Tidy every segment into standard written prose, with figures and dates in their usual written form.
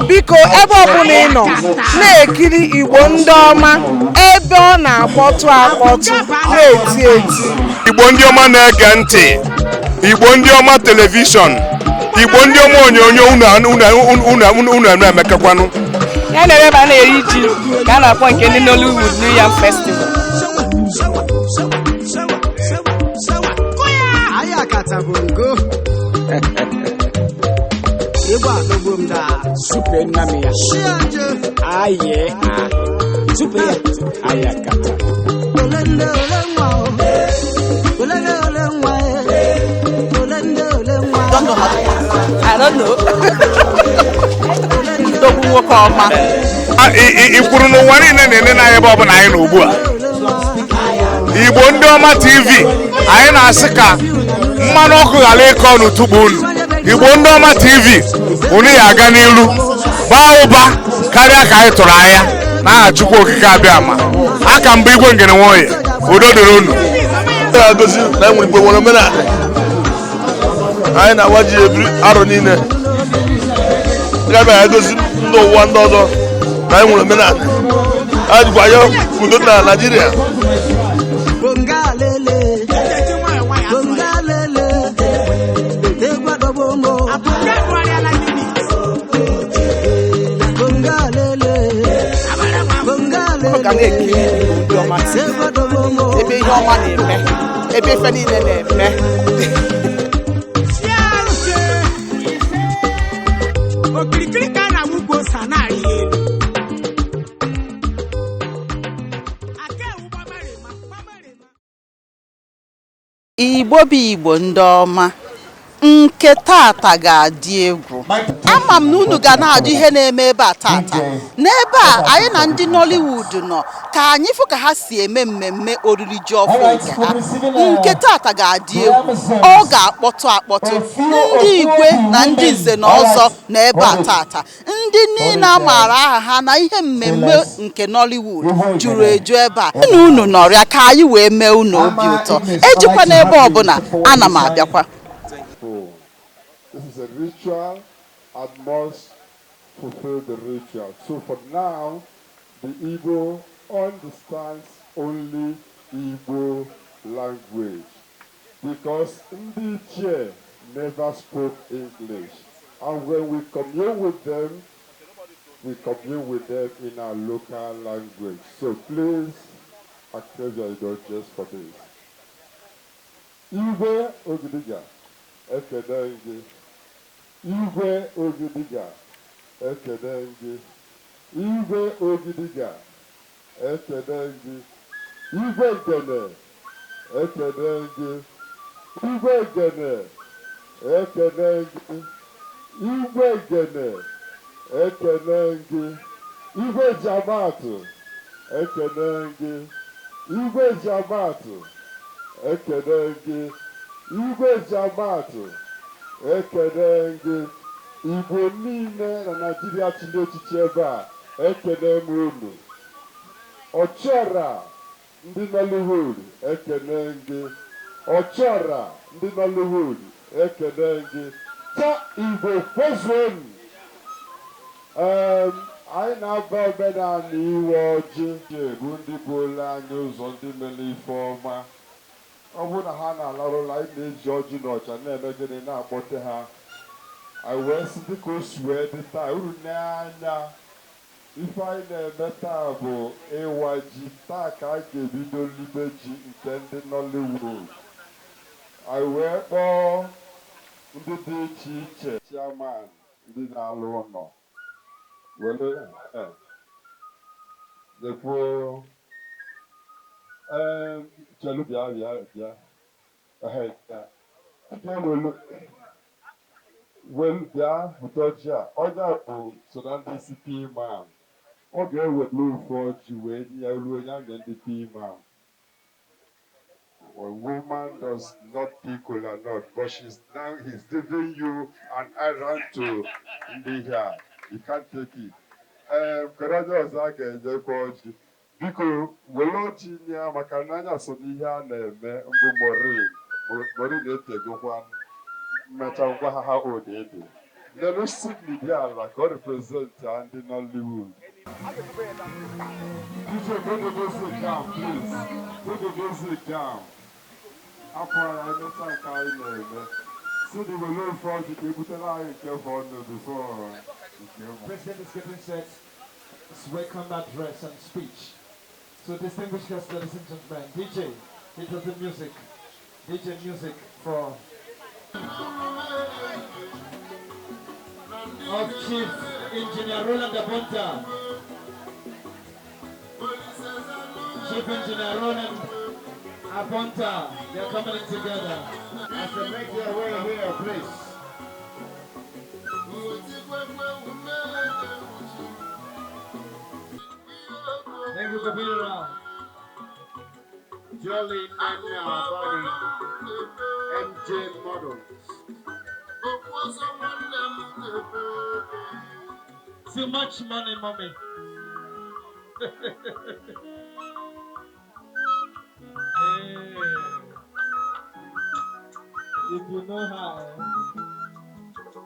Biko, ebe ọbụla ị nọ na-ekiri Igbo ndị ọma, ebe ọ na-akpọtụ akpọtụ, na-eti eti. Igbo ndị ọma na-ege ntị, Igbo ndị ọma television, Igbo ndị ọma onyonyo, unu unu unu unu emekakwanụ. Ya na-eme ebe a na-eri ji ka a na-akpọ nke ndị Nollywood New Yam Festival. Supe nna ya. Aye ha. Supe ya. Ayakata. Don't know how to dance. I don't know. Ndogbu nwoke ọma. Ị kwuru n'ụwa niile na-ene n'anya ebe ọbụla anyị nọ ugbu a. Igbo ndị ọma TV, anyị na-asị ka mmanụ ọkụ ghara ịkọ n'utukpu unu. Igbo ndị ọma TV, unu ya aga n'ilu baa ụba karịa ka anyị tụrụ anya n'aha Chukwu Okike Abịama. Aka mbụ Igwe Ngene Nwoye, udo dịrị unu. Na-egosi na enwere Igbo nwere omenala. Anyị na-awa ji ebiri arọ niile ga-abịa egosi ndị ụwa ndị ọzọ na anyị nwere omenala. Anyị jikwa ya udo na Naịjirịa. Unu ga na-ekiri Igbo ndị ọma TV, ebe ihe ọma na-eme, ebe ife niile na-eme. Okirikiri ka a na-agba ukwu ose a na-arị ya elu. Aka ewu gbamarịma, gbamarịma. Igbo bụ Igbo ndị ọma, nke tata ga-adị egwu. Ama m na unu ga na-ajụ ihe na-eme ebe a tata. N'ebe a, anyị na ndị Nollywood nọ ka anyị fụ ka ha si eme mmemme oriri ji ọfụ nke ha. Nke tata ga-adị egwu, ọ ga-akpọtụ akpọtụ. Ndị igwe na ndị nze na ọzọ na ebe a tata, ndị niile a maara aha ha na ihe mmemme nke Nollywood juru eju ebe a. Unu unu nọrịa ka anyị wee mee unu obi ụtọ. Ejikwa n'ebe ọbụla, ana m abịakwa. This is a ritual and must fulfill the ritual. So for now, the Igbo understands only Igbo language because Ndi Ichie never spoke English. And when we commune with them, we commune with them in our local language. So please accept your indulgence for this. Igwe Ogidiga, ekene gị. Igwe Ogidiga, ekene gị. Igwe Ogidiga, ekene gị. Igwe Ngene, ekene gị. Igwe Ngene, ekene gị. Igwe Ngene, ekene gị. Igwe Jamatụ, ekene gị. Igwe Jamatụ, ekene gị. Igwe Jamatụ, ekene gị. Igbo niile na Naịjirịa chiri echichi ebe a, ekene m unu. Ọchịọra ndị Nollywood, ekene gị. Ọchịọra ndị Nollywood, ekene gị. Ta Igbo kwezuonu. Anyị na-aba omenala iwe ọjị bụ ndị buola anyị ụzọ, ndị mere ife ọma. Ọ bụrụ na ha na-alarụla, anyị na-eji ọjị na ọcha na-eme gịnị? Na-akpọte ha. Anyị wee sị, dịka o si wee dị taa, uru n'anya ife anyị na-eme taa bụ ịwa ji. Taa ka a ga-ebido libe ji nke ndị Nollywood. Anyị wee kpọọ ndị dị iche iche, chairman ndị na-alụ ụlọ, were nyekwuo. Chelu, bịa, bịa, bịa. Ehe, bịa. Bịa, welu welu, bịa bute ọjị a. Ọjị a bụ so na ndị isi PMAN. Ọ ga-ewelu ofu ọjị wee nye ya, ruo ya nye ndị PMAN. A woman does not pick kola nut, but she's now he's giving you an errand to ndị here. You can't take it. Kedu onye ọzọ a ga-enyekwa ọjị? Biko, were ọjị nye ya, maka na anya so n'ihe a na-eme mbụ. Maureen, Maureen etegokwa mmecha ngwa ha ha ode ede. Lelu Sydney dị ala ka ọ represent ndị Nollywood. DJ, bring the music down, please. Bring the music down. Afọ anyị emechaa nke anyị na-eme. Sydney, were ofe ọjị ka ebutere anyị nke fọnụ before nke ụmụ. President is getting set. Let's welcome address and speech. So, distinguished guests, ladies and gentlemen, DJ, hit us the music. DJ music for of Chief Engineer Roland Abonta. Chief Engineer Roland Abonta, they're coming in together. As they make their way here, please. Thank you, Kabira. Jolly Nana Body, MJ Models. Too much money, mommy. Hey. If you know her, eh?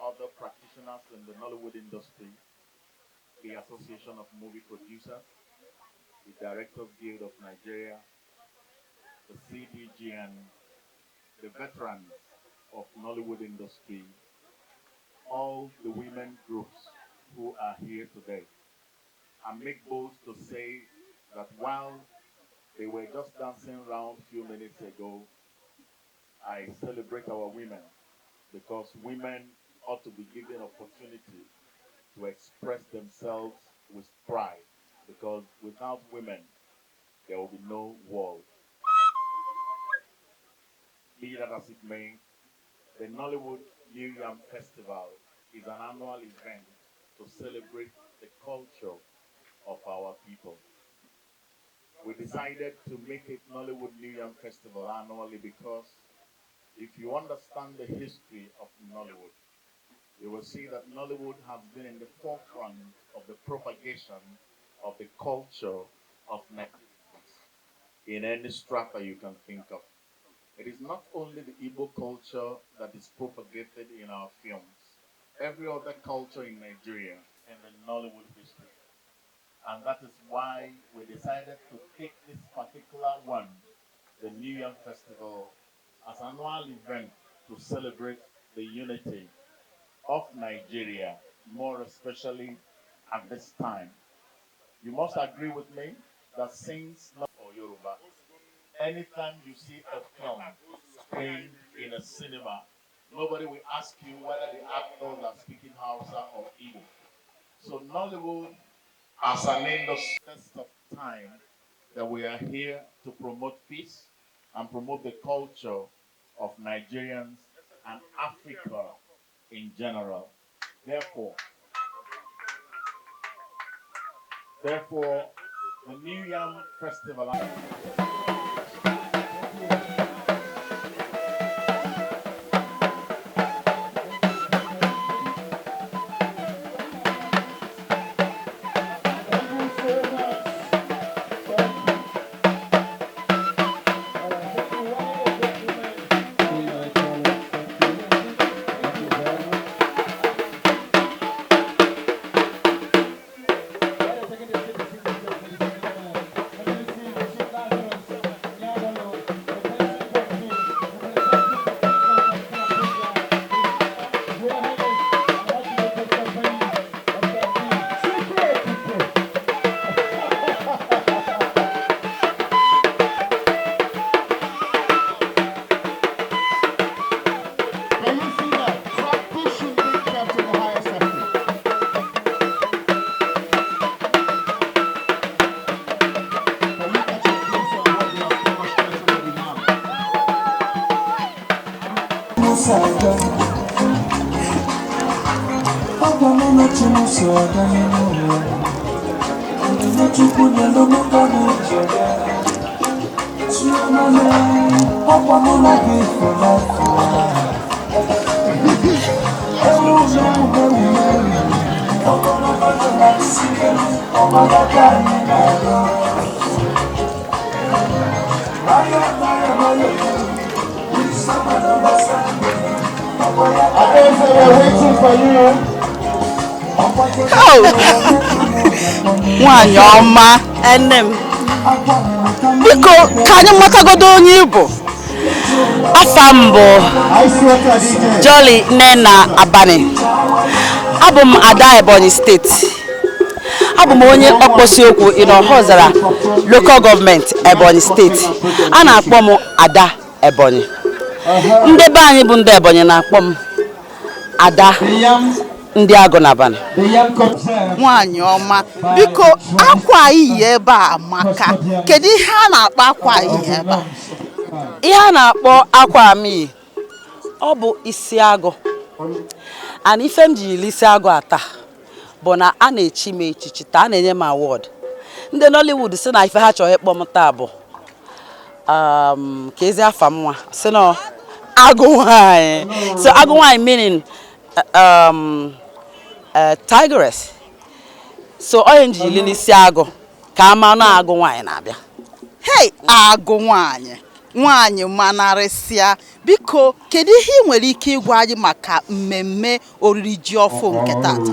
Other practitioners in the Nollywood industry, the Association of Movie Producers, the Directors Guild of Nigeria, the CDGN, the veterans of Nollywood industry, all the women groups who are here today. I make bold to say that while they were just dancing around a few minutes ago, I celebrate our women because women ought to be given opportunity to express themselves with pride, because without women, there will be no world. Be that as it may, the Nollywood New Yam Festival is an annual event to celebrate the culture of our people. We decided to make it Nollywood New Yam Festival annually because if you understand the history of Nollywood, you will see that Nollywood has been in the forefront of the propagation of the culture of Nigerians in any strata you can think of. It is not only the Igbo culture that is propagated in our films, every other culture in Nigeria and the Nollywood history. And that is why we decided to take this particular one, the New Yam Festival, as an annual event to celebrate the unity of Nigeria, more especially at this time. You must agree with me that since or Yoruba, anytime you see a film screened in a cinema, nobody will ask you whether the actors are speaking Hausa or Igbo. So Nollywood, as an industry, test of time that we are here to promote peace and promote the culture of Nigerians and Africa in general. Therefore, the New Yam Festival. Thank you so much. Thank you. All right, thank you, one gentlemen. Thank you. Thank you very much. Can you see that? Tradition being kept in the highest esteem. Can you catch a glimpse of what they have demonstrated already now? Musaga Ọgwa mụ na chi m so aga n'ime ụwa. Onyinye Chukwu nyelu mụ ka m ji aga. Chioma m, ọkwa mụ na gị for life. Ewu mewu mewu mewu, ogologo ndụ na isi ike, ọgbalaga anyị na-aga. Maya, maya, maya, Oh! Nwanyị ọma, Nne m. Biko, ka anyị matagodo onye ị bụ. Afa m bụ Jolly Nnenna Abani. Abụ m ada Ebonyi Steeti. Abụ m onye ọkpọsi okwu in Ọhọzara Local Government, Ebonyi Steeti. A na-akpọ m Ada Ebonyi. Ndị be anyị bụ ndị Ebonyi na-akpọ m Ada ndị agụ n'abalị. Nwanyị ọma, biko, akwa iyi ebe a maka kedu ihe a na-akpọ akwa iyi ebe a? Ihe a na-akpọ akwa amị, ọ bụ isi agụ. And ife m ji yiri isi agụ a taa bụ na a na-echi m echichi taa, a na-enye m award. Ndị Nollywood si na ife ha chọrọ ịkpọ m taa bụ ka ezi afa m nwa si na agụ nwanyị. So agụ nwanyị meaning tigress. So onye m ji yiri n'isi agụ ka a ma na agụ nwanyị na-abịa. Hei, agụ nwanyị, nwanyị manarịsịa. Biko, kedu ihe ị nwere ike ịgwa anyị maka mmemme oriri ji ọfụ nke tata?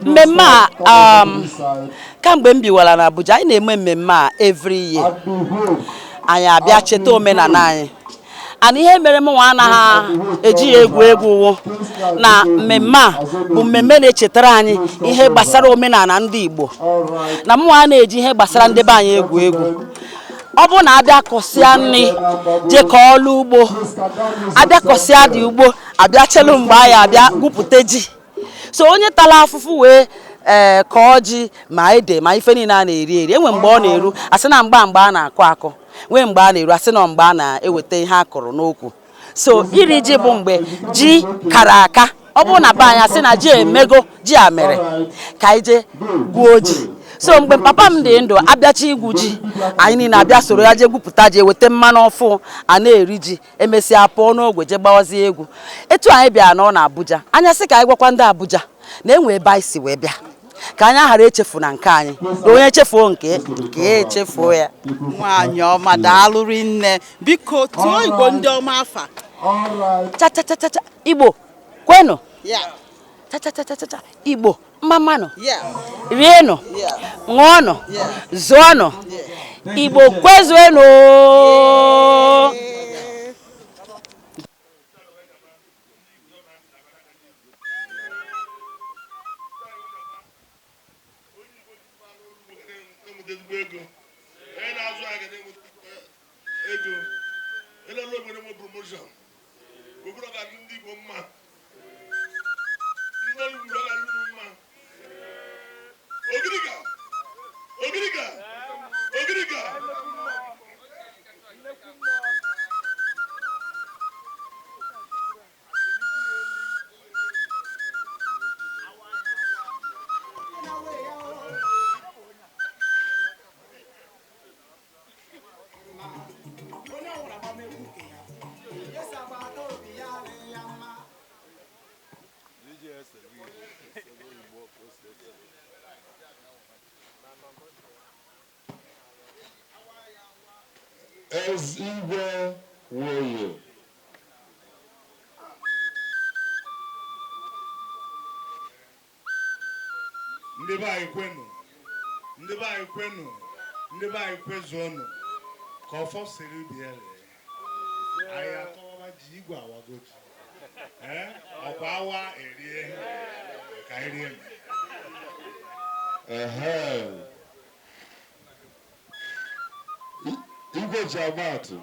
Mmemme a, kamgbe m biwara na Abuja, anyị na-eme mmemme a every year. Anyị abịa cheta omenala anyị. And ihe mere m nwa anaghị eji ya egwu egwu wụ na mmemme a bụ mmemme na-echetara anyị ihe gbasara omenala ndị Igbo, na m nwa na-eji ihe gbasara ndị be anyị egwu egwu. Ọ bụrụ na abịa kọsịa nri, jee kọọ ọlụ ugbo, abịa kọsịa dị ugbo, abịa chelu mgbe anyị abịa gwupụta ji. So onye tara afụfụ wee ee kọọ ji ma ede ma ife niile a na-eri eri, enwe mgbe ọ na-eru asị na mgba mgbe a na-akụ akụ, nwee mgbe a na-eru asị na mgbe a na-eweta ihe a kụrụ n'okwu. So iri ji bụ mgbe ji kara aka. Ọ bụrụ na be anyị asị na ji emego, ji a mere ka anyị jee gwuo ji. So mgbe papa m dị ndụ, abịacha igwu ji, anyị niile abịa soro ya jee gwupụta ji, eweta mmanụ ọfụ, a na-eri ji, emesịa pụọ n'ogwe jee gbawazie egwu. Etu anyị bịara nọ na Abuja, anya sị ka anyị gwakwa ndị Abuja na enwe ebe anyị si wee bịa, ka anyị ghara echefu na nke anyị, na onye chefuo nke nke ya echefuo ya. Nwanyị ọma, daalụ rinne. Biko, tụọ Igbo ndị ọma afa. Cha cha cha cha cha, Igbo kwenu. Ya. Cha cha cha cha cha, Igbo mma mmanụ. Ya. Rienụ, ṅụọnụ, zụọnụ. Igbo kwezuenụ. Ezigwe Nwoye. Ndị be anyị kwenu, ndị be anyị kwenu, ndị be anyị kwezuonụ, ka ọfọ siri ubi ya lee. Anyị akọwaba ji igwe awago ji. Ee, ọkwa awa erie ka anyị rie. Ehe. Igwe ji amatụ.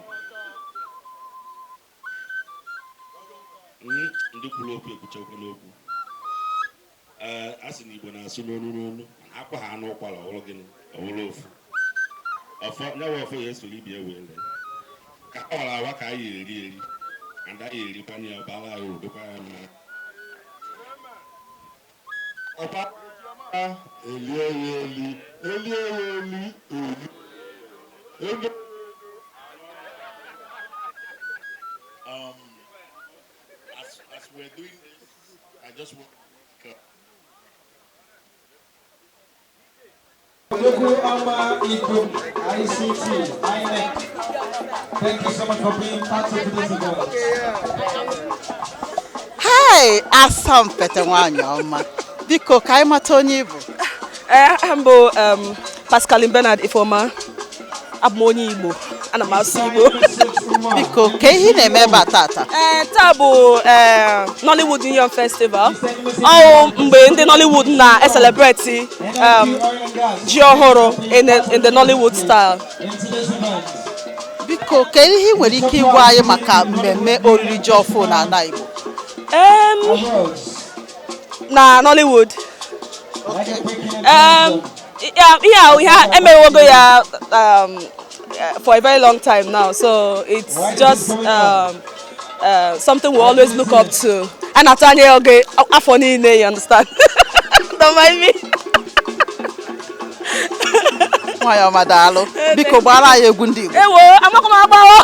Ndị kwuru okwu ekwuchakwala okwu. Ee, a sị na Igbo na-asụ n'onu n'onu, mana akwa ha anụ ụkwara ọwụrụ gịnị ọwụrụ ofu ọfọ nyawa ọfọ ya esoro ibi ya wee lee ka ọ wara awa ka anyị eri eri and anyị erikwanye ya bara anyị uru dịkwa ya mma. Ọkwa elie ya eli, elie ya eli, eli. Ego. As we're doing this, I just want to Local Ama Ikum, ICT, INEC. Thank you so much for being part of today's event. Hey, Hey, asampete nwaanyị ọma, biko ka anyị mata onye ị bụ. Ee, aha m bụ Pascaline Bernard Ifeoma. Abụ m onye Igbo, ana m asụ Igbo. Biko, ka ihe ị na-eme ebe a tata? Ee, taa bụ Nollywood New Yam Festival. Ọ mgbe ndị Nollywood na-ecelebrate ji ọhụrụ in the Nollywood style. Biko, ka ihe ị nwere ike ịgwa anyị maka mmemme oriri ji ọfụ n'ala Igbo? Na Nollywood, ihe a ihe a emewogo ya for a very long time now, so it's just something we always look up to. A na-atụ anya oge afọ niile, you understand? Don't mind me. Nwaanyị ọma, daalụ. Biko, gbara anyị egwu ndị Igbo. Ewo, amakwa m agbawa.